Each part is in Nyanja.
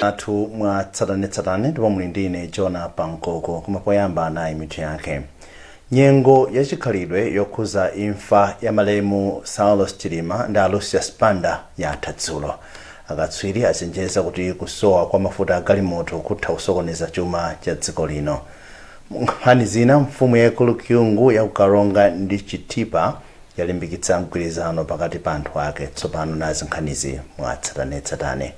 Athu mwa tsatanetsatane, ndipo muli ndine Jona Pankoko. Koma poyamba, nayi mitu yake. Nyengo yachikhalidwe yokhuza imfa ya malemu Saulos Chilima ndi Lucius Banda yatha dzulo. Akatswiri achenjeza kuti kusowa kwa mafuta agalimoto kutha kusokoneza chuma cha dziko lino. Nkhani zina: mfumu yaikulu Kyungu ya kuKaronga ndi Chitipa yalimbikitsa mgwirizano pakati pa anthu ake. Tsopano nazi nkhanizi mwa tsatanetsatane.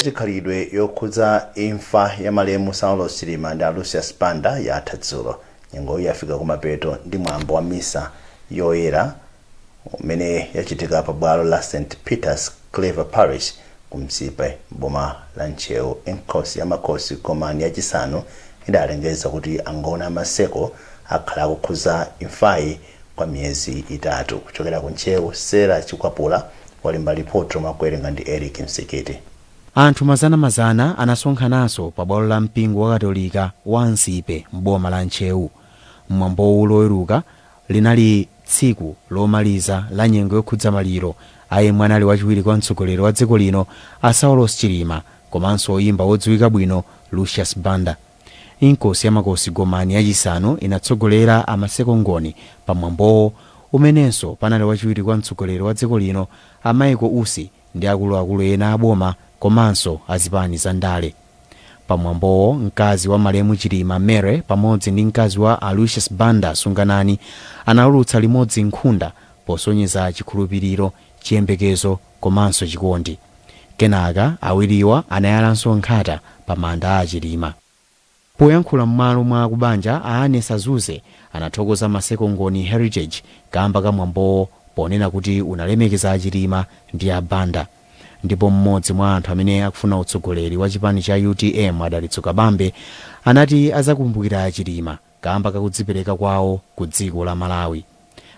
Chikhalidwe yokhudza imfa ya malemu Saulos Chilima ndi Lucius Banda yatha dzulo. Nyengoyi yafika kumapeto ndi mwambo wa misa yoyera umene yachitika pa bwalo la St Peter's Claver Parish ku Nsipe, boma la Ntcheu. Inkosi ya Makosi Gomani yachisanu idalengeza kuti angoni amaseko akhala akukhuza imfayi kwa miyezi 3. Kuchokera ku Ntcheu, Sera Chikwapula walemba ripoti lomwe akuwerenga ndi Eric Msikiti. Anthu mazanamazana anasonkhananso pa bwalo la mpingo wa Katolika wa Nsipe m'boma la Ntcheu. Mwambowu Loweruka linali tsiku lomaliza la nyengo yokhudza maliro ayemwe anali wachiwiri kwa mtsogoleri wa dziko lino a Saulos Chilima komanso oyimba wodziwika bwino Lucius Banda. Inkosi ya Makosi Gomani yachisanu inatsogolera amaseko ngoni pa mwambowo, umenenso panali wachiwiri kwa mtsogoleri wa dziko lino a Michael Usi ndi akuluakulu ena aboma komanso azipani za ndale. Pamwambowo, mkazi wa malemu Chilima, Mary, pamodzi ndi mkazi wa a Lucius Banda, Sunganani, analulutsa limodzi nkhunda posonyeza chikhulupiriro, chiyembekezo komanso chikondi. Kenaka awiriwa anayalanso nkhata pa manda a Chilima. Poyankhula m'malo mwa kubanja, a Anes Azuze anathokoza Maseko Ngoni Heritage kamba ka mwambowo, ponena kuti unalemekeza aChilima ndi a Banda. Ndipo mmodzi mwa anthu amene akufuna utsogoleri wa chipani cha UTM, Adalitso Kabambe, anati azakumbukira aChilima kamba kakudzipereka kwawo ku dziko la Malawi.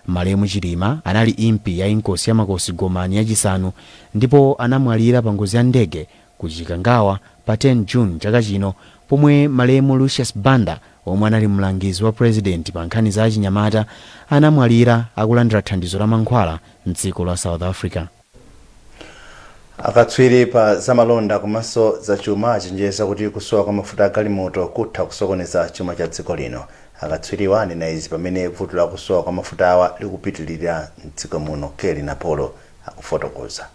Malemu Chilima anali impi ya Inkosi ya Makosi Gomani yachisanu ndipo anamwalira pa ngozi ya ndege ku Chikangawa pa 10 June chaka chino, pomwe malemu Lucius Banda, omwe anali mlangizi wa president pa nkhani za achinyamata, anamwalira akulandira thandizo la mankhwala mdziko la South Africa. Akatswiri pa zamalonda komanso zachuma achenjeza kuti kusowa kwa mafuta agalimoto kutha kusokoneza chuma cha dziko lino. Akatswiriwa anena izi pamene vuto la kusowa kwa mafuta awa likupitilira mdziko muno. Keli Napolo akufotokoza.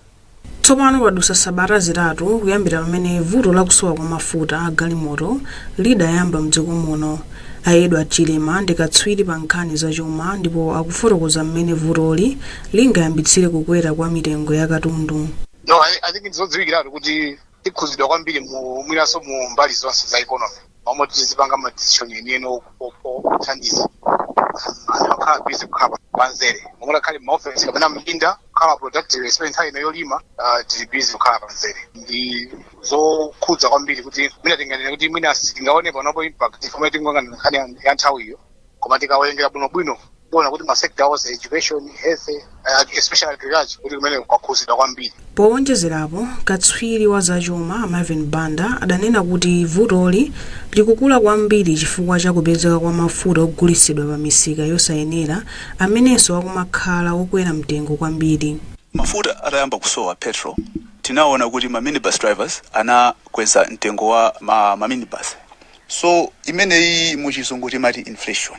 Tsopano padutsa sabata 3 kuyambira pamene vuto lakusowa kwa mafuta a galimoto lidayamba mdziko muno. A Edward Chilima ndi katswiri pa nkhani zachuma ndipo akufotokoza mmene vutoli lingayambitsire kukwera kwa mitengo ya katundu. No, I think ndizodziwikiratu kuti tikhuzidwa kwambiri mu mwinanso mu mbali zonse za economy, momwe tizipanga ma decision enieni othandiza anthu akhala busy kukhala panzere, momwe takhale m'maofesi kapena mminda kukhala productive, especially nthawi ino yolima. Tili busy kukhala panzere. Ndi zokhudza kwambiri kuti mwina tinganene kuti mwina sitingaone panopo impact pomwe tingongana nkhani ya nthawiyo, koma tikawerengera bwinobwino kuona kuti ma sector onse, education, health, especially agriculture, kuti kumene kwakhuzidwa kwambiri. Powonjezerapo, katswiri wa zachuma Marvin Banda adanena kuti vutoli likukula kwambiri chifukwa cha kupezeka kwa mafuta ogulitsidwa pa misika yosayenera, amenenso akumakhala okwera mtengo kwambiri. Mafuta atayamba kusowa, petrol, tinaona kuti ma minibus drivers anakweza mtengo wa ma minibus. So imeneyi muchizungu timati inflation.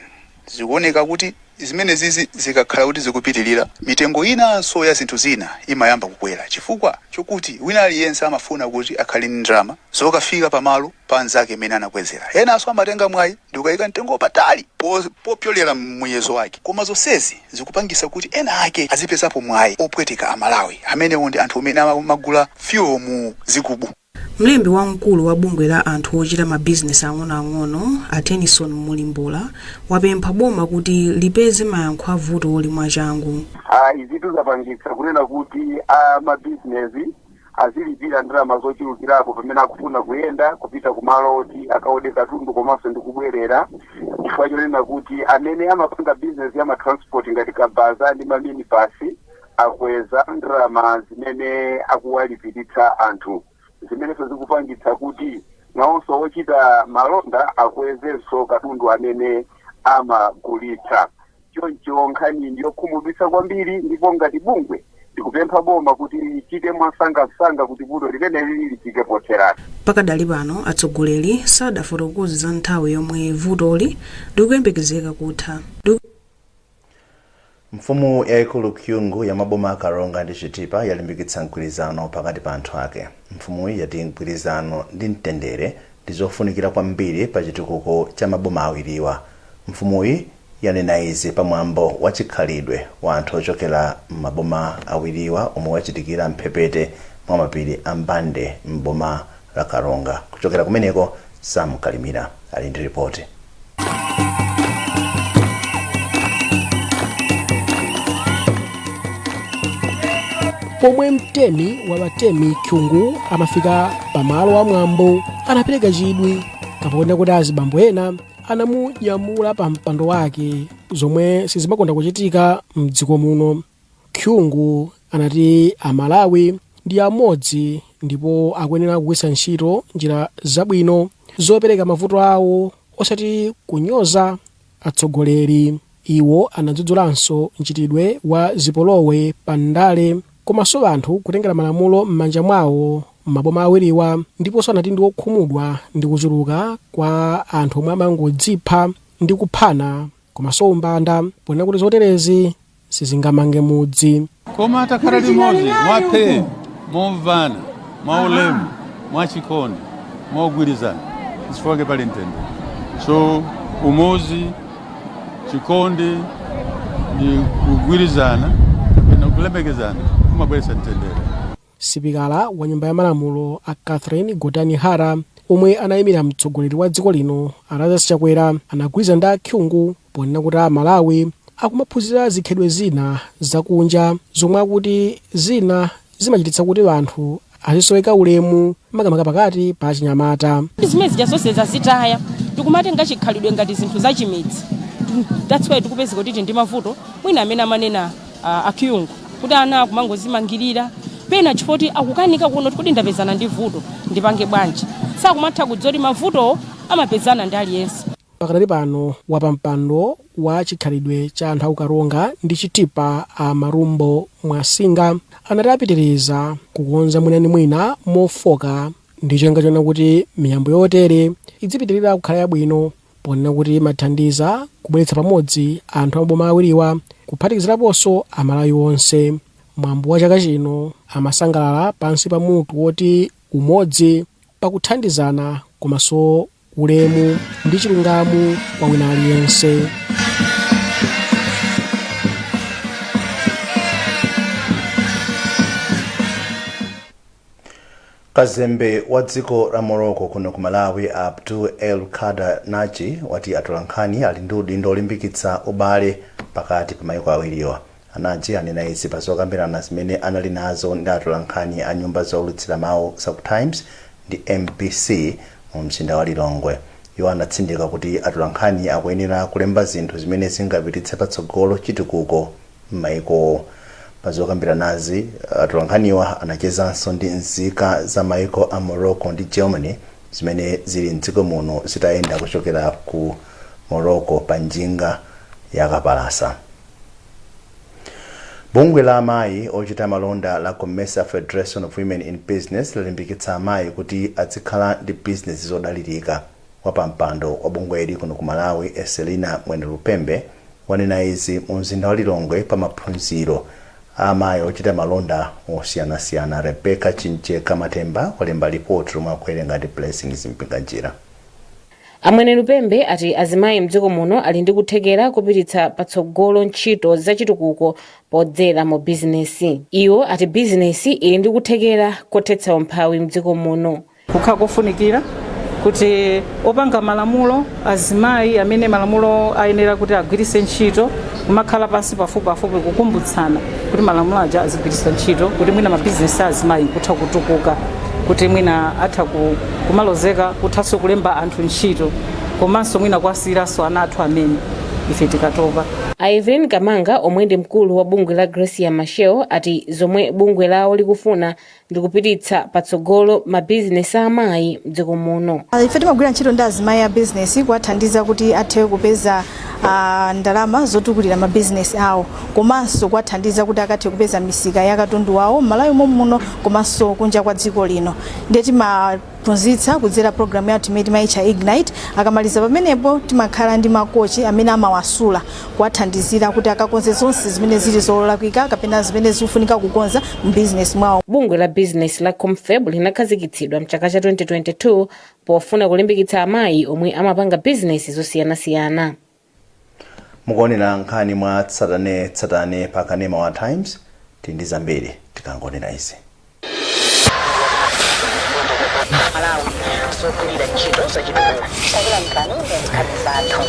Zikuoneka kuti zimene zizi zikakhala kuti zikupitilira, mitengo inanso ya zinthu zina imayamba kukwera, chifukwa chokuti wina aliyense amafuna kuti akhale ndi ndalama zokafika pamalo pa anzake imene anakwezera. Enanso amatenga mwayi ndikukayika mtengo patali popyolera muyezo wake, koma zonsezi zikupangisa kuti ena ake azipezapo mwayi opweteka Amalawi, amenewo ndi anthu amene amagula fuel mu zigubu. Mlembi wamkulu wa bungwe la anthu ochita mabizinesi ang'onoang'ono, a Tennyson Mulimbula, wapempha boma kuti lipeze mayankho a vutoli mwachangu. Izitu zapangitsa kunena kuti amabizinesi azilipira ndalama zochulukirapo pamene akufuna kuyenda kupita kumalo oti akaode katundu komanso ndi kubwerera, chifukwa chonena kuti amene amapanga bizinesi ya matransport ngati kabaza ndi maminibasi akweza ndalama zimene akuwalipiritsa anthu, zimenenso zikupangitsa kuti nawonso ochita malonda akwezenso katundu amene amagulitsa. Choncho nkhani ndi yokhumudwitsa kwambiri, ndipo ngati bungwe ndikupempha Tikupempha boma kuti lichite mwasangasanga kuti vuto limeneli lifike potheratu. Pakadali pano atsogoleri sadafotokoze za nthawi yomwe vutoli likuyembekezeka kutha. Mfumu yayikulu Kyungu ya maboma a Karonga ndi Chitipa yalimbikitsa mgwirizano pakati pa anthu ake. Mfumuyi yati mgwirizano ndi mtendere ndi zofunikira kwambiri pa chitukuko cha maboma awiriwa. Mfumuyi yanena izi pamwambo wa chikhalidwe wa anthu ochokera m'maboma awiriwa omwe wachitikira mphepete mwa mapiri a Mbande m'boma la Karonga. Kuchokera kumeneko, Sam Kalimira ali ndi ripoti. Pomwe mtemi wa batemi Kyungu amafika pamalo a mwambo, anapereka chidwi kapena kuti azibambo ena anamunyamula pa mpando wake, zomwe sizimakonda kuchitika mdziko muno. Kyungu anati Amalawi ndi amodzi ndipo akuyenera kugwiritsa ntchito njira zabwino zopereka mavuto awo, osati kunyoza atsogoleri. Iwo anadzudzulanso mchitidwe wa zipolowe pa ndale komanso anthu kutengera malamulo m'manja mwawo m'maboma awiriwa, ndiponso anati ndi okhumudwa ndi kuchuluka kwa anthu omwe amangodzipha ndi kuphana komanso umbanda, ponena kuti zoterezi sizingamange mudzi. Koma takhala limodzi mwaphe, momvana, mwaulemu, mwachikondi, mogwirizana, chifukwa pali mtendere. So umodzi, chikondi ndi kugwirizana kapena kulemekezana kumabweretsa mtendere. Sipikala wa Nyumba ya Malamulo a Catherine Gotani Hara, omwe anayimira mtsogoleri wa dziko lino a Lazarus Chakwera, anagwirizana ndi Akyungu ponena kuti Amalawi akumaphunzira zikhalidwe zina zakunja zomwe akuti zina zimachititsa kuti anthu azisoweka ulemu, makamaka pakati pa achinyamata. Zimene zija zonse zazitaya, tikumatenga chikhalidwe ngati zinthu zachimidzi. That's why tikupezeka kuti ndi mavuto mwina amene amanena Akyungu kuti ana akumangozimangirira pena chifukwa akukanika kuno kuti ndapezana ndi vuto, ndipange bwanji? Sakumatha kudziwa kuti mavutowo amapezana ndi aliyense. Pakadali pano, wapampando wa chikhalidwe cha anthu akuKaronga ndi Chitipa a Marumbo Mwasinga anati apitiriza kukonza mwina ndi mwina mofoka ndi cholinga chona kuti miyambo yotere idzipitirira kukhala yabwino, ponena kuti imathandiza kubweretsa pamodzi anthu amaboma awiriwa, kuphatikiziraponso Amalawi onse. Mwambo wa chaka chino amasangalala pansi pa mutu woti umodzi pakuthandizana komanso ulemu ndi chilungamo kwa wina aliyense. Kazembe wa dziko la Morocco kuno ku Malawi, Abdul El Kader Naji, wati atolankhani ali ndi udindo olimbikitsa ubale pakati pa mayiko awiriwa. Anaji anena izi pa zokambirana zimene anali nazo ndi atolankhani a nyumba zowulutsira mawu za ku Times ndi MBC mu mzinda wa Lilongwe. Iwo anatsindika kuti atolankhani akuyenera kulemba zinthu zimene zingapititse patsogolo chitukuko m'mayikowo. Pa zokambiranazi, atolankhaniwa anachezanso ndi nzika za mayiko a Morocco ndi Germany zimene zili mdziko muno zitayenda kuchokera ku Morocco pa njinga yakapalasa. Bungwe la amayi ochita malonda la COMESA Federation of Women in Business lalimbikitsa amayi kuti azikhala ndi bizinesi zodalirika. Wapampando wa bungweli kuno ku Malawi, Esselina Mwenelupembe, wanena izi mu mzinda wa Lilongwe pa maphunziro a amayi ochita malonda osiyanasiyana. Rebecca Chinjeka Matemba walemba lipoti lomwe akuwerenga ndi Blessings Mpinganjira. A Mwenelupembe ati azimayi mdziko muno ali ndi kuthekera kupititsa patsogolo ntchito zachitukuko podzera mu bizinesi. Iwo ati bizinesi ili ndi kuthekera kothetsa umphawi mdziko muno. Kukhala kofunikira kuti opanga malamulo azimayi amene malamulo ayenera kuti agwiritse ntchito kumakhala pansi pafupipafupi kukumbutsana kuti malamulo aja azigwiritsa ntchito, kuti mwina mabizinesi a azimayi kutha kutukuka, kuti mwina atha kumalozeka, kuthanso kulemba anthu ntchito, komanso mwina kuwasiyiranso ana athu amene ife tikatopa. A Evelyn Kamanga, omwe ndi mkulu wa bungwe la Gracia Machel, ati zomwe bungwe lawo likufuna ndi kupititsa patsogolo mabizinesi a amayi mdziko muno. Ife timagwira ntchito ndi azimayi a bizinesi kuwathandiza kuti athe kupeza ndalama zotukulira mabizinesi awo, komanso kuwathandiza kuti akathe kupeza misika ya katundu wawo m'Malawi muno komanso kunja kwa dziko lino. Ndiye timaphunzitsa kudzera program yathu imene timayitcha Ignite. Akamaliza pamenepo, timakhala ndi makochi amene amawasula kuwathandizira kuti akakonze zonse zimene zili zolakwika kapena zimene zikufunika kukonza m'bizinesi mwawo. Bungwe la bizinesi la Comfeb linakhazikitsidwa mchaka cha 2022 pofuna kulimbikitsa amayi omwe amapanga bizinesi zosiyanasiyana. Mukuonera nkhani mwa tsatane tsatane pa kanema wa Times. Tili ndi zambiri tikangonena izi. Malawi zogwirira ntchito zachitukuko takulandirani mu nkhani zathu.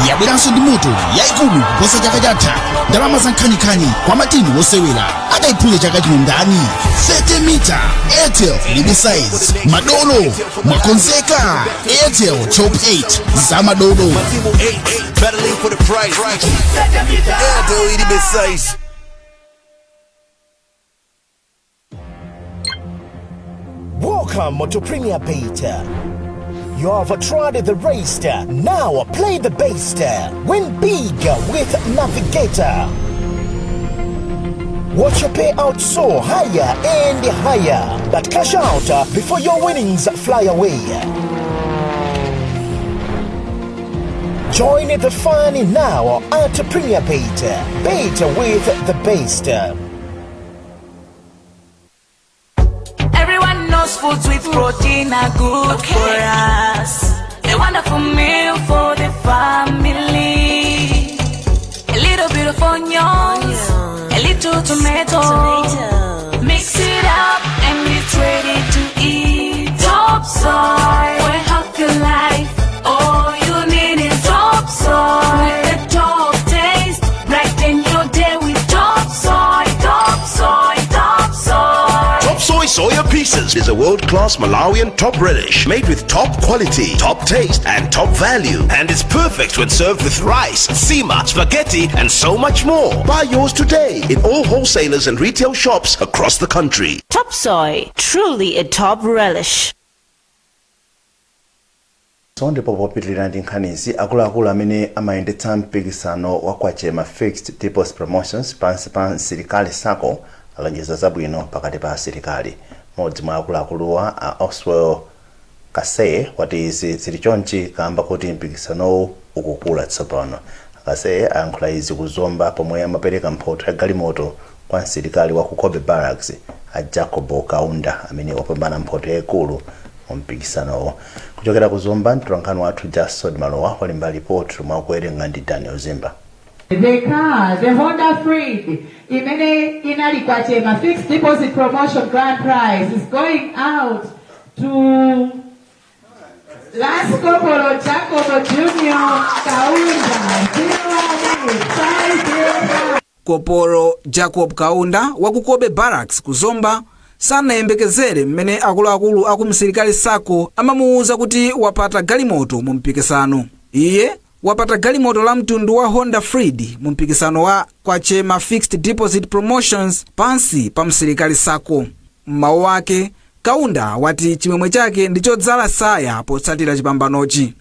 Yabweranso ndi moto yayikulu kuposa chaka chatha. Ndalama za nkhaninkhani kwa matimu osewera. Adayiphule chaka chino ndani? 30 mita Airtel ilibe size. Madolo mwakonzeka? Airtel Top 8 za madolo. Matimu 8 battling for the prize. Airtel ilibe size. Welcome to Premier Bet. You have tried the rest. Now play the best. Win big with Navigator. Watch your payout soar higher and higher. But cash out before your winnings fly away. Join the fun now at Premier Bet. Bet with the best. Everyone knows foods with protein are good for us. A wonderful meal for the family. A little bit of onions, a little tomato. Mix it up and it's ready to eat. Top Soy, for a healthy life. All you need is Top Soy. With the top taste, brighten your day with Top Soy, Top Soy, Top Soy. Top Soy Soya Pieces is a world-class Malawian top relish made with top quality, top taste, and top value. And it's perfect when served with rice, nsima, spaghetti, and so much more. Buy yours today in all wholesalers and retail shops across the country. Top Soy, truly a top relish. So ndipo popitirira ndi nkhanizi, akuluakulu amene amayendetsa mpikisano wa Kwachema Fixed Deposit Promotions pansi pa Msilikali Sacco alonjeza zabwino pakati pa asilikali. Mmodzi mwa akuluakuluwa, a Oswell Kaseye, wati izi zili chonchi kamba kuti mpikisanowu ukukula tsopano. Akaseye ayankhula izi ku Zomba pomwe amapereka mphotho ya galimoto kwa msilikali wa ku Cobbe Barracks, a Jacobo Kaunda, amene wapambana mphotho yayikulu mu mpikisanowo. Kuchokera ku Zomba, mtolankhani wathu Jason Malowa walemba ripoti lomwe akuwerenga ndi Daniel Zimba. The car, the Honda Freed, imene inali Kwachema Fixed Deposit Promotion Grand Prize, is going out to Lance Corporal Jacobo Junior Kaunda, 01505. Kopolo Jacob Kaunda wa ku Cobbe Barracks ku Zomba sanayembekezere mmene akuluakulu aku Msilikali Sacco amamuwuza kuti wapata galimoto mu mpikisano. Iye wapata galimoto la mtundu wa Honda Freed mu mpikisano wa Kwachema Fixed Deposit Promotions pansi pa Msilikali Sacco. Mmawu ake, Kaunda wati chimwemwe chake ndi chodzala saya potsatira chipambanochi.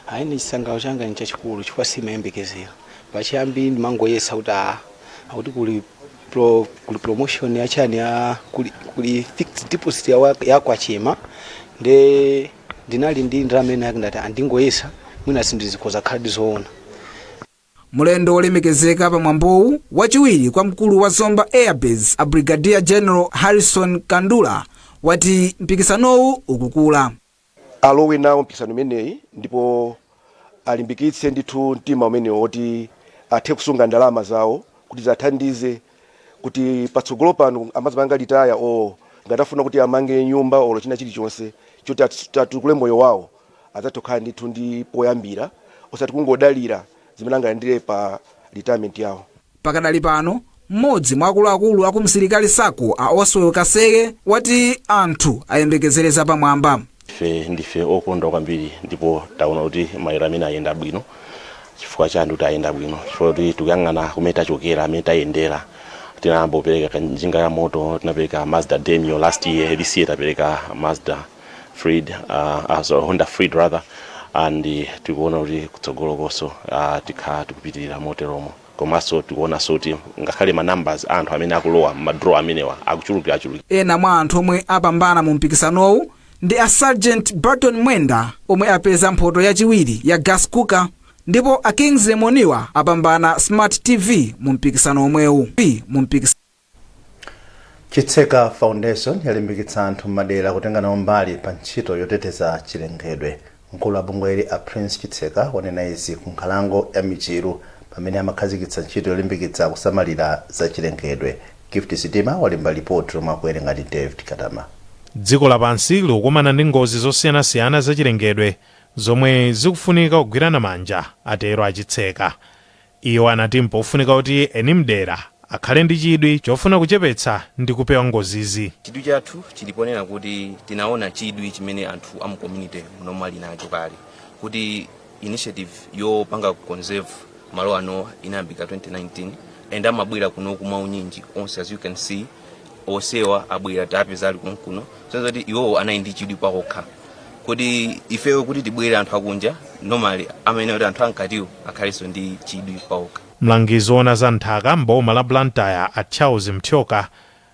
Ayi, ni chisangalalo changa ni chachikulu chifukwa simayembekezera. Pachiyambi ndimangoyesa kuti akuti kuli promotion yachani ya kuli fixed deposit ya Kwachema, nde ndinali ndi ndalama ina yake, ndati andingoyesa mwina sindizikhoza khala ndizoona. Mlendo wolemekezeka pamwambowu, wachiwiri kwa mkulu wa Zomba Airbase, a Brigadier General Harrison Kandula, Wati mpikisanowu ukukula. Alowe nawo mpikisano imeneyi ndipo alimbikitse ndithu mtima umenewo woti athe kusunga ndalama zawo kuti zathandize kuti patsogolo pano amazipanga retire o ngati afuna kuti amange nyumba olo china chilichonse choti atukule moyo wawo, adzathe kukhala ndithu ndi poyambira, osati kungodalira zimene angalandire pa retirement yawo. Pakadali pano, mmodzi mwa akuluakulu aku Msilikali Sacco, a Oswell Kaseke, wati anthu ayembekezere pamwamba. Ife ndife okondwa kwambiri ndipo taona kuti maliro amene ayenda bwino. Chifukwa chani kuti ayenda bwino? Chifukwa kuti tikuyang'ana kumene tachokera, amene tayendera. Tinayamba kupereka njinga ya moto, tinapereka Mazda Demio last year. This year tapereka Mazda Freed, sorry, Honda Freed rather, and tikuona kuti kutsogolo konso tikhala tikupitirira moteromo. Komanso tikuonanso kuti ngakhale ma numbers anthu amene akulowa ma draw amenewa akuchulukira achulukira. Ena mwa anthu omwe apambana mu mpikisanowu ndi a Sergeant Barton Mwenda omwe apeza mphoto yachiwiri ya gas cooker, ndipo a Kingsley Moniwa apambana smart TV mu mpikisano omwewu mu mpikisano. Chitseka Foundation yalimbikitsa anthu m'madera kutenga nawo mbali pa ntchito yoteteza chilengedwe. Mkulu wa bungweli, a Prince Chitseka, wanena izi ku nkhalango ya Michiru pamene amakhazikitsa ntchito yolimbikitsa kusamalira za chilengedwe. Gift Sitima walemba ripoti lomwe akuwerenga ndi David Katama. Dziko lapansi likukumana ndi ngozi zosiyanasiyana zachilengedwe zomwe zikufunika kugwirana manja, atero aChitseka. Iwo anati mpofunika kuti eni mdera akhale ndi chidwi chofuna kuchepetsa ndi kupewa ngozizi. Chidwi chathu chiliponena kuti tinaona chidwi chimene anthu amu community munomwe ali nacho kale, kuti initiative yopanga conserve malo ano inayambika 2019 and amabwera kunoku mwaunyinji onse. As you can see, onsewa abwera, tapeza ali konkuno, so kuti iwowo anali ndi chidwi pakokha kuti ifeyo kuti tibwere anthu akunja, normally amene kuti anthu ankatiwo akhalenso ndi chidwi pawokha. Mlangizi woona za nthaka m'boma la Blantyre, a Charles Mthyoka,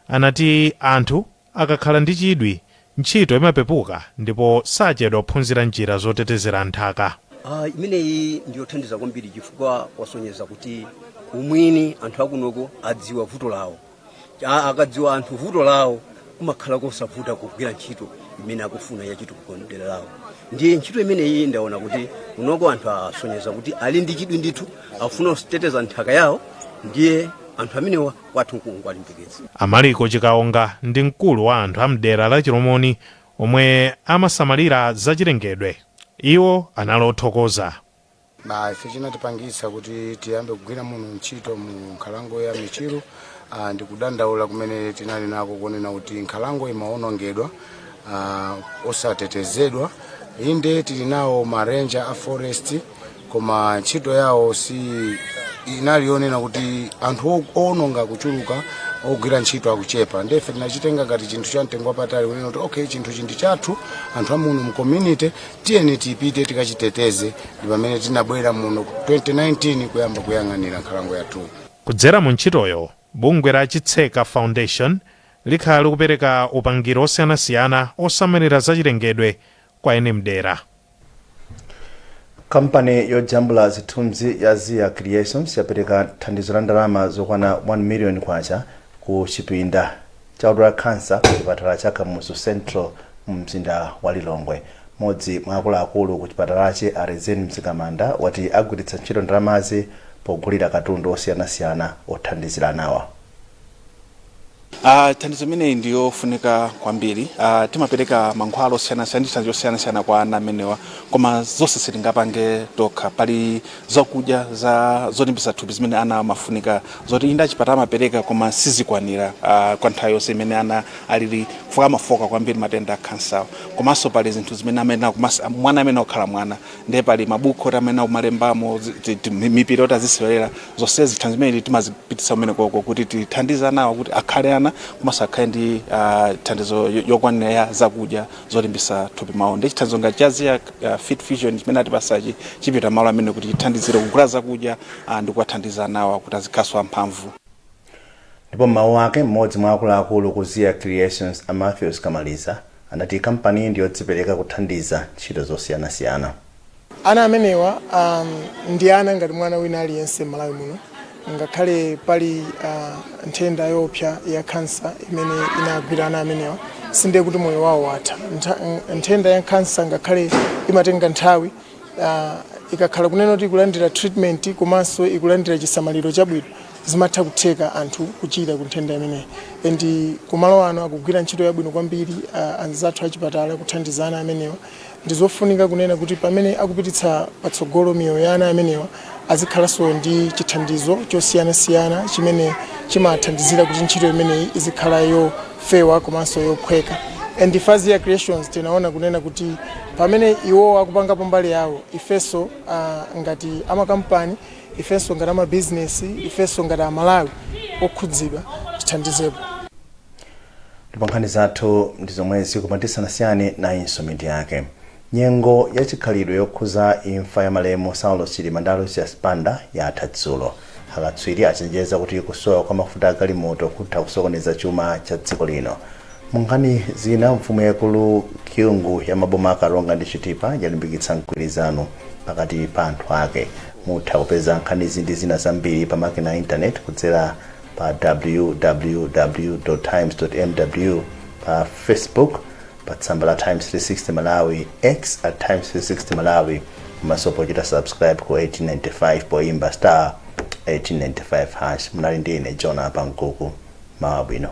anati anthu akakhala ndi chidwi, ntchito imapepuka ndipo sachedwa kuphunzira njira zotetezera nthaka. Imeneyi ndiyothandiza kwambiri chifukwa wasonyeza kuti umwini anthu akunoko adziwa vuto lawo. Akadziwa anthu vuto lawo, kumakhala kosavuta kugwira ntchito imene akufuna yachitukuko mdera lawo. Ndiye ntchito imeneyi ndaona kuti kunoko anthu asonyeza kuti ali ndi chidwi ndithu, akufuna kuteteza nthaka yawo. Ndiye anthu amenewa kwathu nkuwalimbikitsa. Amaliko Chikaonga ndi mkulu wa anthu a mdera la Chilomoni omwe amasamalira zachilengedwe. Iwo anali othokoza. Ife chinatipangisa kuti tiyambe kugwira muno ntchito mu nkhalango ya Michiru ndi kudandaula kumene tinali nako kunena kuti nkhalango imawonongedwa, osatetezedwa. Inde, tili nawo ma ranger a forest, koma ntchito yawo si inali yonena kuti anthu owononga kuchuluka, ogwira ntchito akuchepa. Ndefe tinachitenga ngati chinthu cha mtengo wapatali kunena kuti okay, chinthu chi ndi chathu anthu amuno mu community, tiyeni tipite tikachiteteze. Ndi pamene tinabwera muno 2019 kuyamba kuyang'anira nkhalango yathu. Kudzera mu ntchitoyo, bungwe la Chitseka Foundation likhala likupereka upangiri osiyanasiyana osamalira zachilengedwe kwa eni mdera. Kampani yojambula zithunzi ya Zia Creations yapereka thandizo la ndalama zokwana 1 million kwacha ku chipinda cha odwala khansa ku chipatala cha Kamuzu Central mu mzinda wa Lilongwe. Mmodzi mwa akuluakulu ku chipatalachi, Arezen Mzikamanda, wati agwiritsa ntchito ndalamazi pogulira katundu osiyanasiyana othandizira anawa. Thandizo imeneyi ndiyofunika kwambiri. Timapereka mankhwala osiyanasiyana ndi thandizo osiyanasiyana kwa ana amenewa, koma zonse sitingapange tokha. Pali zakudya za zolimbitsa thupi zimene ana amafunika, zoti inde achipatala amapereka, koma sizikwanira kwa nthawi yonse imene ana alili, chifukwa amafoka kwambiri matenda a khansawo. Komanso pali zinthu zimene amene mwana amene akukhala mwana, ndiye pali mabuku oti amene akumalembamo, mipira oti azisewera. Zonsezi thandizo imene timazipititsa kumene koko kuti tithandize anawa kuti akhale ana komanso akhale ndi thandizo yokwanira ya zakudya zolimbitsa thupi mawo. Ndi chithandizo ngati cha Zia Fit Fusion chimene atipasachi chipita malo amene kuti chithandizire kugula zakudya ndi kuwathandiza anawa kuti azikhalanso amphamvu. Ndipo m'mawu ake, mmodzi mwa akuluakulu ku Zia Creations, a Matthews Kamaliza, anati kampani ndiyodzipereka kuthandiza ntchito zosiyanasiyana. Ana amenewa ndi ana ngati mwana wina aliyense m'Malawi muno. Ngakhale pali nthenda yoopsa ya kansa imene inagwira ana amenewa, sindiye kuti moyo wawo watha. Nthenda ya kansa ngakhale imatenga nthawi, ikakhala kunena kuti ikulandira treatment komanso ikulandira chisamaliro chabwino, zimatha kutheka anthu kuchira ku nthenda imeneyi. And kumalo ano akugwira ntchito yabwino kwambiri anzathu achipatala kuthandiza ana amenewa. Ndizofunika kunena kuti pamene akupititsa patsogolo miyoyo ya ana amenewa, azikhalanso ndi chithandizo chosiyanasiyana chimene chimathandizira kuti ntchito imeneyi izikhala yofewa komanso yophweka. And Fazia Creations tinaona kunena kuti pamene iwo akupangapo mbali yawo, ifenso ngati amakampani, ifenso ngati amabizinesi, ifenso ngati Amalawi okhudzidwa, tithandizepo. Ndipo nkhani zathu ndi zomwezi, koma tisanasiyane nayinso mitu yake. Nyengo yachikhalidwe yokhuza imfa ya malemu Saulos Chilima ndi Aloysius Banda yatha dzulo. Akatswiri achenjeza kuti kusowa kwa mafuta agalimoto kutha kusokoneza chuma cha dziko lino. Mu nkhani zina, mfumu yaikulu Kyungu ya maboma a Karonga ndi Chitipa yalimbikitsa mgwirizano pakati pa anthu ake. Mutha kupeza nkhanizi ndi zina zambiri pa makina a intaneti kudzera pa www.times.mw, pa Facebook pa tsamba la Times 360 Malawi, X @Times360Malawi, komanso pochita subscribe ku 1895 poimba *1895#. Munali ndi ine Jona Pankuku. Mawa bwino.